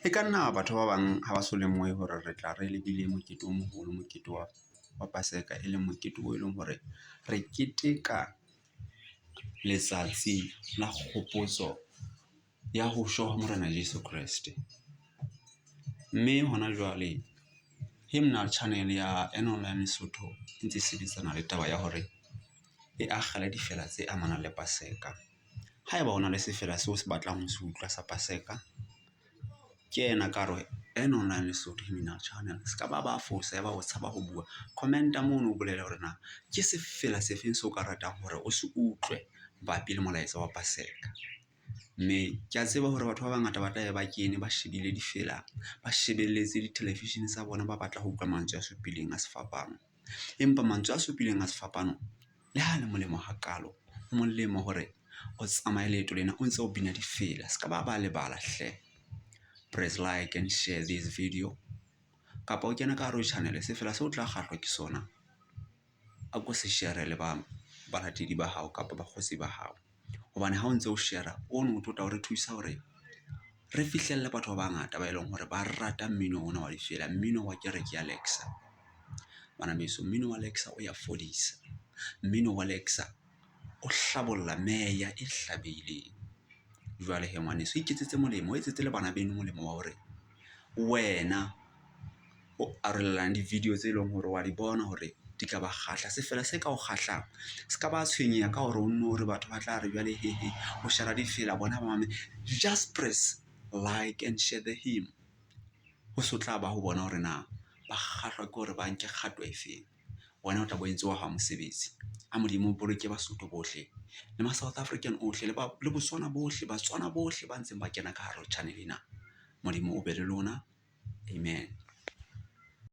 E ka nna batho ba bang ha ba so lemohe hore re tla re lebile mokete o moholo, mokete wa paseka, e leng mokete o e leng hore re keteka letsatsi la kgopotso ya ho shwa ha Morena Jeso Kreste. Mme hona jwale Hymnal Channel ya N Online Lesotho e ntse sebetsana le taba ya hore e akgele difela tse amanang le paseka. Haeba ho na le sefela seo se batlang ho se utlwa sa paseka, kena ka hare ho N Online Lesotho Hymnal Channel. Se ka ba ba fosa ya ba o tshaba ho bua. Comment-a mono o bolele hore na ke sefela se feng seo o ka ratang hore o se utlwe mabapi le molaetsa wa paseka. Mme ke a tseba hore batho ba bangata ba tla be ba kene, ba shebile difela, ba shebelletse di-television tsa bona, ba batla ho utlwa mantswe a supileng a sefapano. Empa mantswe a supileng a sefapano le ha le molemo hakalo, ho molemo hore o tsamaye leeto lena o ntso o bina difela. Se ka ba ba lebala hle. Press like and share this video kapa o kena ka hare ho channel sefela seo o tla kgahlwa ke sona, a ko se share le ba balatedi ba hao kapa bakgotsi ba hao. Hobane ha o ntso o shera ono o tlo tla o re thusa hore re fihlelle batho ba bangata ba e leng hore ba rata mmino ona wa difela, mmino wa kereke ya Lexa. Bana beso mmino wa Lexa o ya fodisa, mmino wa Lexa o hlabolla meya e hlabehileng. Jwale hee ngwaneso iketsetse molemo, o etsetse le bana beno molemo wa hore wena o arolelana di-video tse leng hore wa di bona hore di ka ba kgahla. Sefela se ka o kgahlang se ka ba tshwenyeha ka hore o nno re batho ba tla re jwale hehe o shera difela bona ba mamele. Just press like and share the hymn. Ho so tla ba ho bona hore na ba kgahlwa ke hore ba nke kgato e feng. Wena o tla bo entse wa hao mosebetsi. A Modimo o boloke Basotho bohle le ma South African ohle le ba le Botswana bohle, Batswana bohle ba ntseng ba kena ka hare ho channel ena. Modimo o be le lona. Amen.